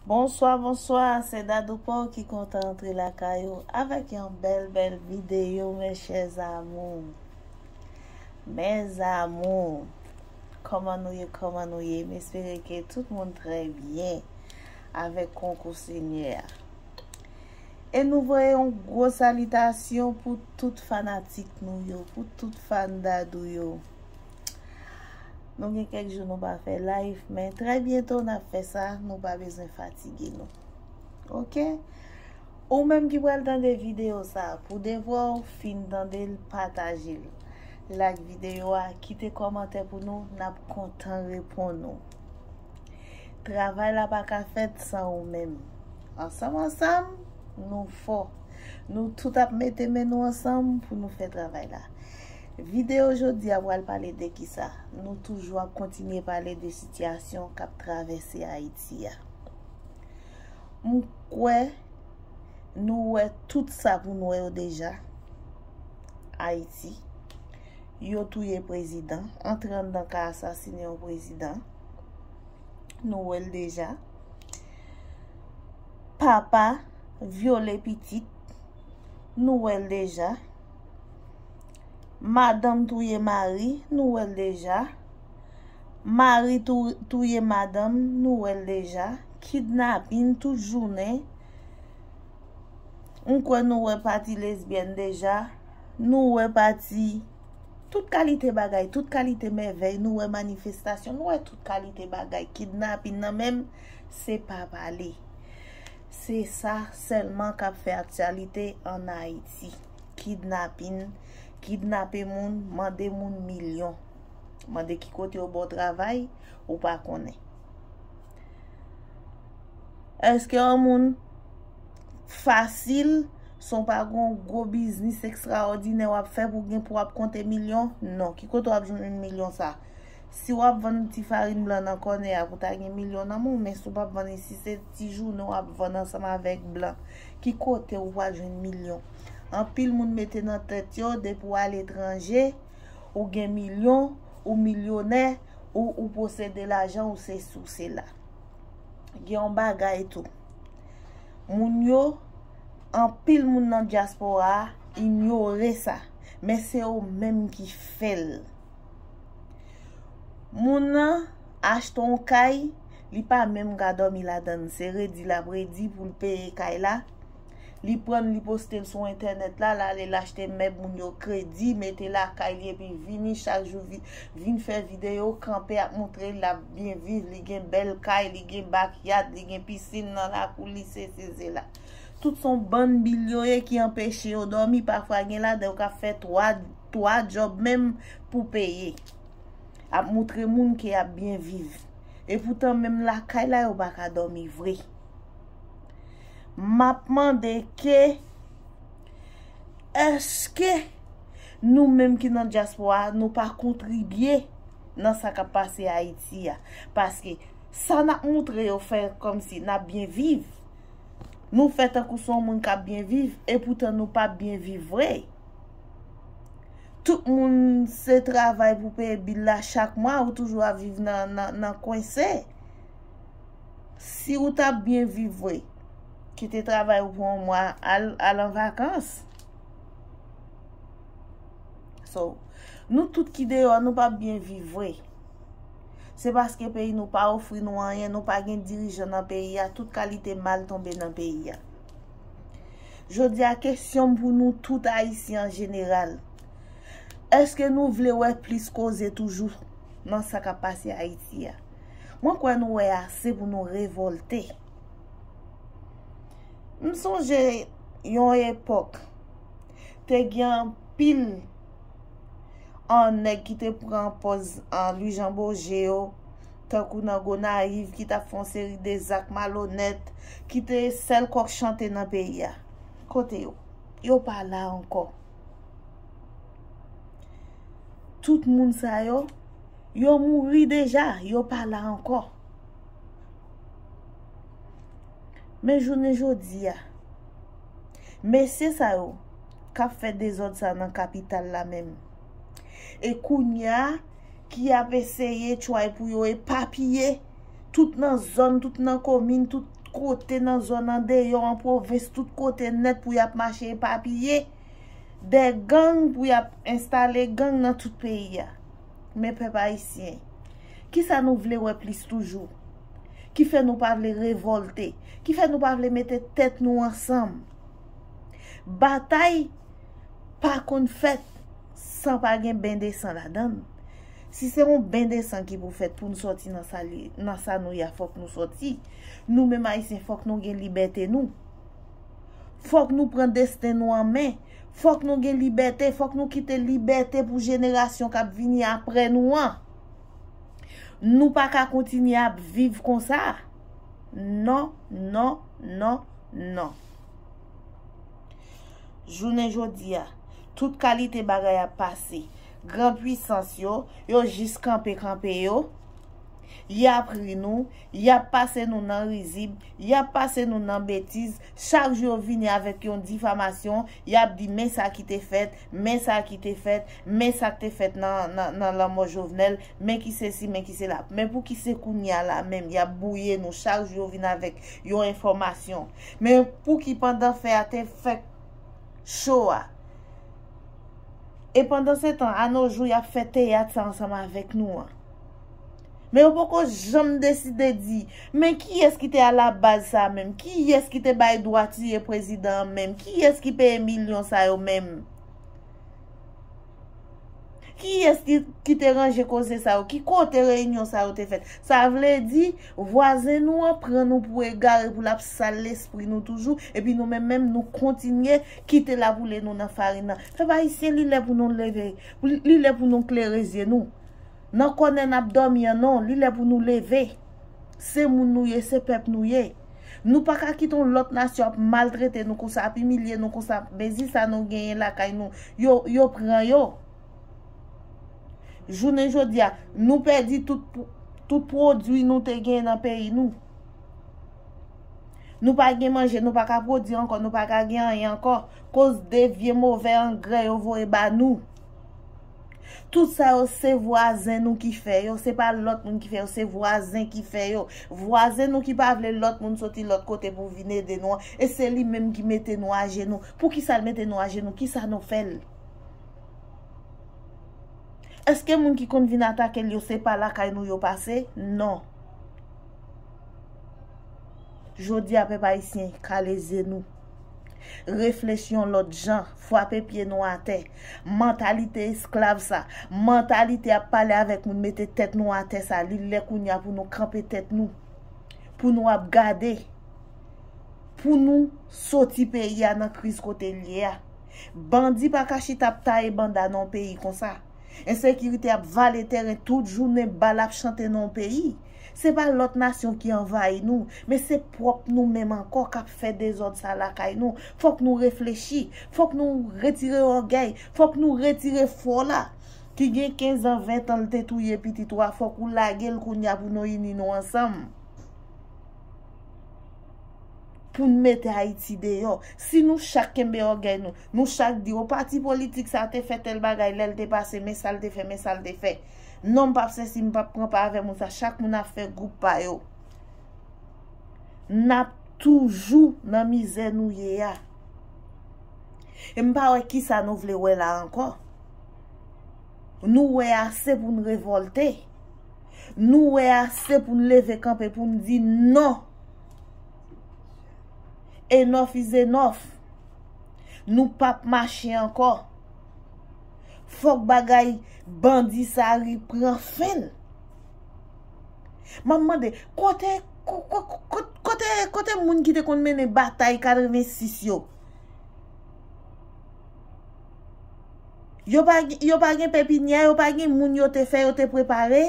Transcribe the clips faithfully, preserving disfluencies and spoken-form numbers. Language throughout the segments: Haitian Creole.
Bonswa, bonswa, se Dadou Paw ki kontan antre lakay ou avèk yon bèl, bèl videyo, mes chers amours. Mes amours, kòman nou ye, kòman nou ye? M espere ke tout moun trè byen avèk konkou Senyè a. E nou voye yon gwo salitasyon pou tout fanatik nou yo, pou tout fan Dadou yo. Nou gen kèk jou nou pa fè live, men trè byento n ap fè sa, nou pa bezwen fatige nou. Oke? Ou menm ki pral tande videyo sa, pou de fwa w fin tande l, pataje l. Like videyo a, kite kòmantè pou nou, n ap kontan reponn ou. Travay la pa ka fèt san ou menm. Ansanm, ansanm, nou fò. Nou tout ap mete men nou ansanm pou nou fè travay la. Videyo jodi a pral pale de kisa? Nou toujou ap kontinye pale de sitiyasyon k ap travèse Ayiti a. M kwè nou wè tout sa pou n wè yo deja. Ayiti, yo touye prezidan, antre anndan ka asasinen yon prezidan. Nou wè l deja. Papa vyole pitit, nou wè l deja. Madanm touye mari, nou wè l deja. Mari tou-, touye madanm, nou wè l deja. Kidnapin tout jounen. M kwè nou wè pati lesbyèn deja. Nou wè pati tout kalite bagay, tout kalite mèvèy. Nou wè manifestasyon, nou wè tout kalite bagay. Kidnapin nan menm, se pa pale. Se sa sèlman k ap fè aktyalite ann Ayiti. Kidnapin, kidnape moun, mande moun milyon. Mande ki kote yo ba w travay, ou pa konnen. Èske yon moun fasil, san w pa gen yon gwo biznis ekstraòdinè w ap fè pou gen, pou w ap konte milyon? Non. Ki kote w ap jwenn milyon sa? Si w ap vann ti farin blan nan kònè a pou ta gen milyon nan men w, men si w p ap vann li, si se ti jounen w ap vann ansanm avèk blan, ki kote ou pral jwenn milyon? Anpil moun mete nan tèt yo, depi w aletranje, ou gen milyon, ou milyonè, ou, ou posede lajan, ou sesi, ou sela. Gen yon bagay tou. Moun yo, anpil moun nan dyaspora a inyore sa, men se yo menm ki fè l. Moun nan achte yon kay, li pa menm ka dòmi ladan l. Se redi l ap redi pou l peye kay la. Li pran l, li poste l sou entènèt la, l ale l achte mèb moun yo kredi, mete lakay li, epi vini chak jou vi-, vin fè videyo, kanpe ap montre l ap byen viv, li gen bèl kay, li gen backyard, li gen pisin nan lakou li, sesi, sela. Tout se yon bann bil yo ye ki anpeche yo dòmi, pafwa gen ladan yo ka fè twa, twa djòb menm pou peye. Ap montre moun ke y ap byen viv. Epoutan menm lakay la yo pa ka dòmi vre. M ap mande ke, èske nou menm ki nan dyaspora a, nou pa kontribye nan sa k ap pase Ayiti a? Paske sa n ap montre yo fè kòmsi n ap byen viv. Nou fè tankou se yon moun k ap byen viv, epoutan nou p ap byen viv vre. Tout moun se travay pou peye bil la chak mwa, ou toujou ap viv nan, nan, nan kwense. Si ou t ap byen viv vre, kite travay ou pou yon mwa, al, al an vakans. So, nou tout ki deyò, nou p ap byen viv vre. Se paske peyi nou pa ofri nou anyen, nou pa gen dirijan nan peyi a, tout kalite mal tonbe nan peyi a. Jodi a, kesyon m pou nou tout Ayisyen an jeneral, èske nou vle wè plis koze toujou nan sa k ap pase Ayiti a? Mwen kwè nou wè ase pou nou revòlte. M sonje yon epòk, te gen anpil an nèg ki te pran pòz an Louis Jean Beaugé yo, tankou nan Gonayiv, ki t ap fè yon seri de zak malonèt, ki te sèl kòk chante nan peyi a. Kote yo? Yo pa la ankò. Tout moun sa yo, yo mouri deja, yo pa la ankò. Men jounen jodi a, mesye sa yo k ap fè dezòd sa nan kapital la menm. E kounye a, ki ap eseye try pou yo epapiye tout nan zòn, tout nan komin, tout kote nan zòn andeyò, an pwovens, tout kote nèt pou y ap mache epapiye. De gang pou y ap enstale gang nan tout peyi a. Men pèp ayisyen, kisa nou vle wè plis toujou? Ki fè nou pa vle revòlte? Ki fè nou pa vle mete tèt nou ansanm? Batay pa konn fèt san pa gen ben de san ladan l. Si se yon ben de san ki pou fèt pou n sòti nan sa li, nan sa nou ye a, fòk nou sòti. Nou menm ayisyen, fòk nou gen libète nou. Fòk nou pran desten nou an men. Fòk nou gen libète, fòk nou kite libète pou jenerasyon k ap vini apre nou an. Nou pa ka kontinye ap viv konsa. Non, non, non, non. Jounen jodi a, tout kalite bagay ap pase. Gran pwisans yo, yo jis kanpe kanpe yo. Y ap ri nou, y ap pase nou nan rizib, y ap pase nou nan betiz. Chak jou yo vini avèk yon difamasyon, y ap di men sa ki te fèt, men sa ki te fèt, men sa k te fèt nan, nan, nan lanmò Jovenel, men ki sesi, men ki sela. Men pouki se kounye a la menm, y ap bwouye nou, chak jou yo vin avèk yon enfòmasyon. Men pouki pandan fè a te fèk cho a? E pandan se tan, a no jou, y ap fè teyat sa ansanm avèk nou an. Men yo poko janm deside di, men kiyès ki te alabaz sa menm? Kiyès ki te bay dwa tiye prezidan an menm? Kiyès ki peye milyon sa yo menm? Kiyès ki, ki te ranje koze sa yo? Ki kote reyinyon sa yo te fèt? Sa vle di, vwazen nou an pran nou pou egare, pou l ap sal lespri nou toujou, epi nou menm menm, nou kontinye kite l ap woule nou nan farin nan. Pèp ayisyen, li lè pou nou leve, li lè pou nou klere zye nou. Nan kònè n ap dòmi an, non, li lè pou nou leve. Se moun nou ye, se pèp nou ye. Nou pa ka kite yon lòt nasyon ap maltrete nou konsa, ap imilye nou konsa, mezi sa nou genyen lakay nou, yo, yo pran yo. Jounen jodi a, nou pèdi tout, tout pwodui nou te genyen nan peyi nou. Nou pa gen manje, nou pa ka pwodui ankò, nou pa ka gen anyen ankò, koz de vye move angrè yo voye ba nou. Tout sa yo se vwazen nou ki fè yo, se pa lòt moun ki fè yo, se vwazen ki fè yo. Vwazen nou ki pa vle lòt moun soti lòt kote pou vin ede nou an, e se li menm ki mete nou ajenou. Poukisa l mete nou ajenou? Kisa nou fè l? Èske moun ki konn vin atake l yo se pa lakay nou yo pase? Non. Jodi a, pèp ayisyen, kale zye nou. Reflechi yon lòt jan, frape pye nou atè. Mantalite esklav sa, mantalite ap pale avèk moun, mete tèt nou atè sa, li lè kounye a pou nou kanpe tèt nou, pou nou ap gade, pou nou soti peyi a nan kriz kote l ye a. Bandi pa ka chita ap taye banda nan yon peyi konsa. Ensekirite ap vale tèren tout jounen, bal ap chante nan yon peyi. Se pa lòt nasyon ki anvayi nou, men se pwòp nou menm ankò k ap fè dezòd sa lakay nou. Fòk nou reflechi, fòk nou retire ògèy, fòk nou retire fò la. Ki gen kenz an, ven an, l te touye pitit ou a, fòk ou lage l kounye a pou nou ini nou ansanm. Pou n mete Ayiti deyò. Si nou chak kenbe ògèy nou, nou chak di, o, pati politik sa te fè tèl bagay lè l te pase, men sa l te fè, men sa l te fè. Non, m p ap sesi, m p ap pran pa avè moun sa, chak moun ap fè gwoup pa yo. N ap toujou nan mizè nou ye a. E m pa wè kisa nou vle wè la ankò. Nou wè ase pou n revòlte. Nou wè ase pou n leve kanpe, pou n di non. Enough is enough. Nou p ap mache ankò. Fòk bagay bandi sa ri pran fen. M ap mande, kote, ko-, ko-, ko-, kote, kote moun ki te konn mennen batay katrevensis yo? Yo pa, yo pa gen pepinyè, yo pa gen moun yo te fè, yo te prepare?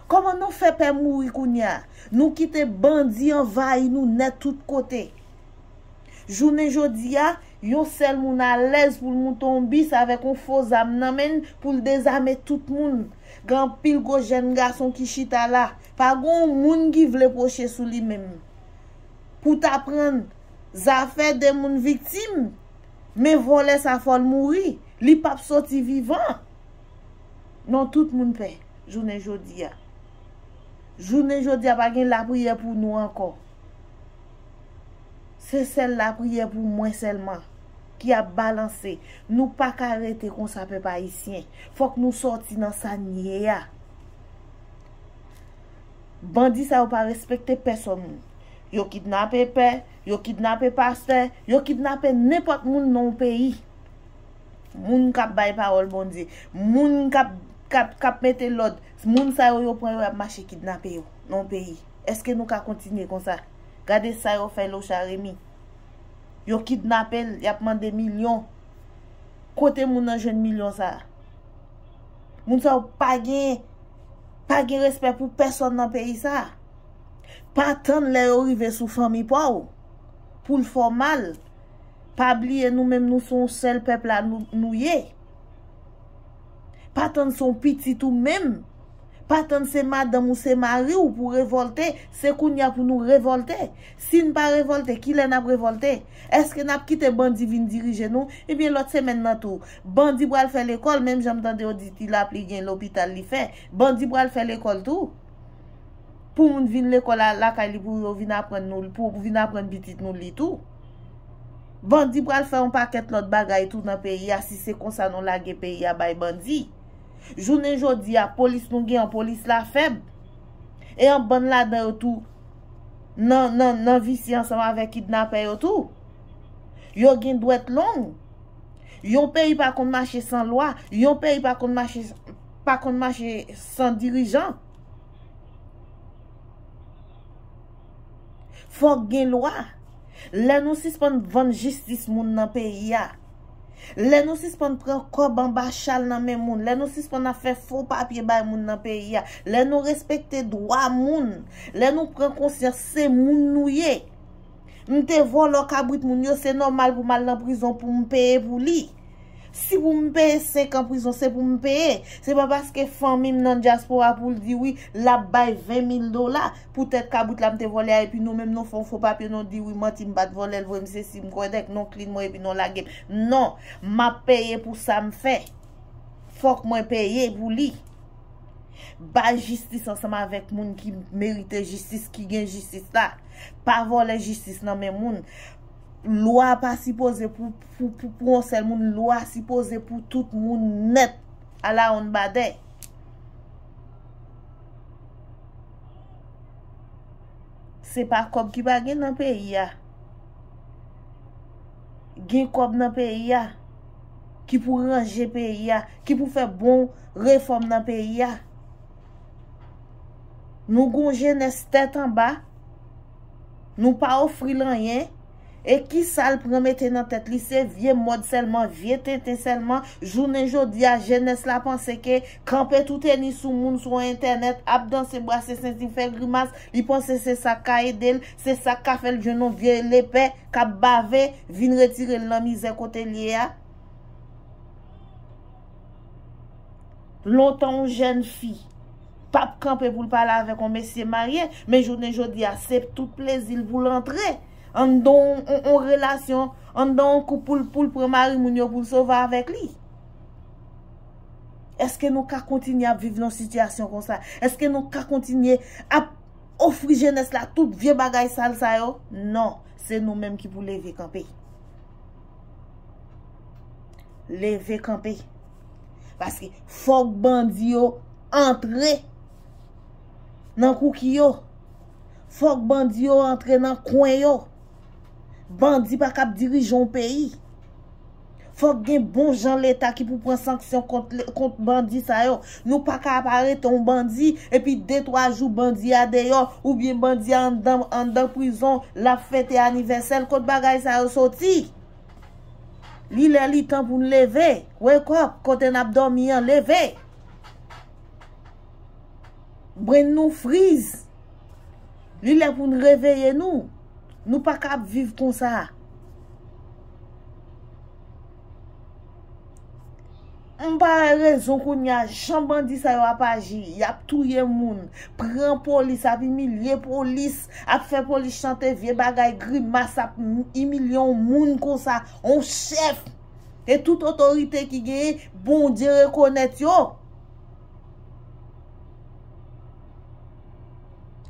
Kòman nou fè pè mouri kounye a? Nou kite bandi anvayi nou nèt tout kote. Jounen jodi a, yon sèl moun alèz pou l moute yon bis avèk yon fo zam nan men l pou l dezame tout moun. Gen anpil gwo jèn gason ki chita la. Pa gen yon moun ki vle pwoche sou li menm. Pou ta pran zafè de moun viktim, men vòlè sa fò l mouri. Li p ap soti vivan. Non, tout moun pè jounen jodi a. Jounen jodi a pa gen lapriyè pou nou ankò. Se sèl lapriyè pou mwen sèlman ki ap balanse. Nou pa ka rete konsa, pèp ayisyen. Fòk nou sòti nan sa n ye a. Bandi sa yo pa respekte pèsonn. Yo kidnape pè, yo kidnape pastè, yo kidnape nenpòt moun nan yon peyi. Moun k ap bay pawòl Bondye, moun k ap, k ap, k ap mete lòd, moun sa yo, yo pran yo, y ap mache kidnape yo nan yon peyi. Èske nou ka kontinye konsa? Gade sa yo fè Locha Remy. Yo kidnape l, y ap mande milyon. Kote moun nan jwenn milyon sa a? Moun sa yo pa gen, pa gen respè pou pèsonn nan peyi sa a. Pa tann lè yo rive sou fanmi pa w pou l fè w mal. Pa bliye nou menm nou se yon sèl pèp la nou, nou ye. Pa tann se yon pitit ou menm. Pa tann se madanm ou se mari w pou revòlte. Se kounye a pou nou revòlte. Si n pa revòlte, kilè n ap revòlte? Èske n ap kite bandi vin dirije nou? Ebyen lòt semèn nan tou, bandi pral fè lekòl, menm jan m tande yo di ti lapli gen lopital li fè. Bandi pral fè lekòl tou. Pou moun vin lekòl a lakay li pou yo vin aprann nou, pou vin aprann pitit nou li tou. Bandi pral fè yon pakèt lòt bagay tou nan peyi a si se konsa nou lage peyi a bay bandi. Jounen jodi a, polis nou gen an, polis la fèb. E yon bann ladan yo tou nan, nan, nan visye ansanm avèk kidnapè yo tou. Yo gen dwèt long. Yon peyi pa konn mache san lwa, yon peyi pa konn mache, pa konn mache san dirijan. Fòk gen lwa. Lè nou sispann vann jistis moun nan peyi a, lè nou sispann pran kòb anba chal nan men moun, lè nou sispann ap fè fo papye bay moun nan peyi a, lè nou respekte dwa moun, lè nou pran konsyans se moun nou ye. M te vòlò kabrit moun yo, se nòmal pou m al nan prizon pou m peye pou li. Si pou m peye senk an prizon, se pou m peye. Se pa paske fanmi m nan dyaspora pou l di wi, l ap bay ven mil dola. Poutèt kabrit la m te vòlè a, epi nou menm nou fè yon fo papye, nou di wi, manti, m pa t vòlè l vre, m sesi, m kwèdèk, non clean mwen, epi non lage m. Non, m ap peye pou sa m fè. Fòk mwen peye pou li. Bay jistis ansanm avèk moun ki merite jistis, ki gen jistis la. Pa vòlè jistis nan men moun. Lwa pa sipoze pou, pou, pou, pou yon sèl moun. Lwa sipoze pou tout moun nèt. Ala yon badè. Se pa kòb ki pa gen nan peyi a. Gen kòb nan peyi a ki pou ranje peyi a, ki pou fè bon refòm nan peyi a. Nou gon jenès tèt anba, nou pa ofri l anyen. E kisa l pran mete nan tèt li? Se vye mòd sèlman, vye tenten sèlman. Jounen jodi a, jenès la panse ke kanpe toutenis sou moun sou entènèt, ap danse, brase senti, fè grimas, li panse se sa k ka ede l, se sa k ka fè l jwenn yon vye lepè k ap bave, vin retire l nan mizè kote l ye a. Lontan yon jèn fi p ap kanpe pou l pale avèk yon mesye marye, men jounen jodi a, se tout plezi l pou l antre anndan yon, yon, yon relasyon, anndan yon koup pou l, pou l pran mari moun yo pou l sove avèk li. Èske nou ka kontinye ap viv nan sitiyasyon konsa? Èske nou ka kontinye ap ofri jenès la tout vye bagay sal sa yo? Non, se nou menm ki pou leve kanpe. Leve kanpe. Paske fòk bandi yo antre nan kouki yo. Fòk bandi yo antre nan kwen yo. Bandi pa kab dirije yon peyi. Fòk gen bon jan leta ki pou pran sanksyon kont, kont bandi sa yo. Nou pa ka ap arete yon bandi, epi de twa jou bandi a deyò, oubyen bandi a anndan, anndan prizon, l ap fete anivèsè l. Kot bagay sa yo soti? Li lè li tan pou n leve. Wake up, kote n ap dòmi an, leve. Brenn nou friz. Li lè pou n reveye nou. Nou pa ka ap viv konsa. M pa wè rezon kounye a, jan bandi sa yo ap aji, y ap touye moun, pran polis, ap imilye polis, ap fè polis chante vye bagay, grimas, ap imilye yon moun konsa, yon chèf. E tout otorite ki genyen, Bondye rekonèt yo.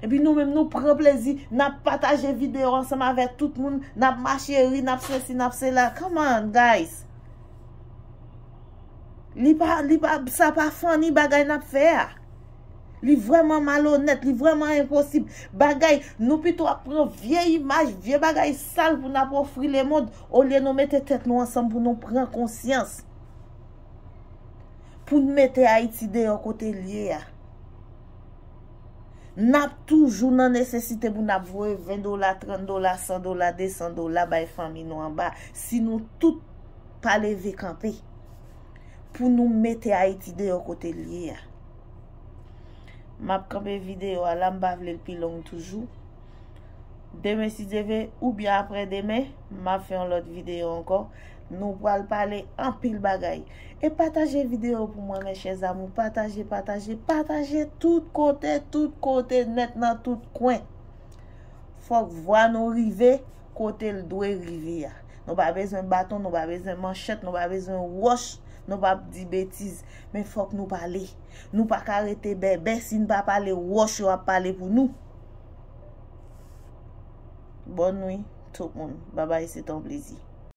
Epi nou menm nou pran plezi, n ap pataje videyo ansanm avèk tout moun, n ap mache ri, n ap sesi, n ap sela. Come on, guys. Li pa, li pa, sa pa funny bagay n ap fè a. Li vrèman malonèt, li vrèman enposib. Bagay, nou pito ap pran vye imaj, vye bagay sal pou n ap ofri lemonn, olye nou mete tèt nou ansanm pou nou pran konsyans. Pou n mete Ayiti deyò kote l ye a. N ap toujou nan nesesite pou n ap voye ven dola, trant dola, san dola, desan dola bay fanmi nou anba. Si nou tout pa leve kanpe pou nou mete Ayiti deyò kote l ye a. M ap kanpe videyo a la, m pa vle l pi long toujou. Demen, si Dye vle, oubyen aprè demen, m ap fè yon lòt videyo ankò. Nou pral pale anpil bagay. E pataje videyo pou mwen, mes chers amours. Pataje, pataje, pataje tout kote, tout kote nèt, nan tout kwen. Fòk vwa nou rive kote l dwe rive a. Nou pa bezwen baton, nou pa bezwen manchèt, nou pa bezwen wòch, nou p ap di betiz. Men fòk nou pale. Nou pa ka rete bèbè, si n pa pale, wòch yo ap pale pou nou. Bonne nuit, tout moun. Babay, se te yon plezi.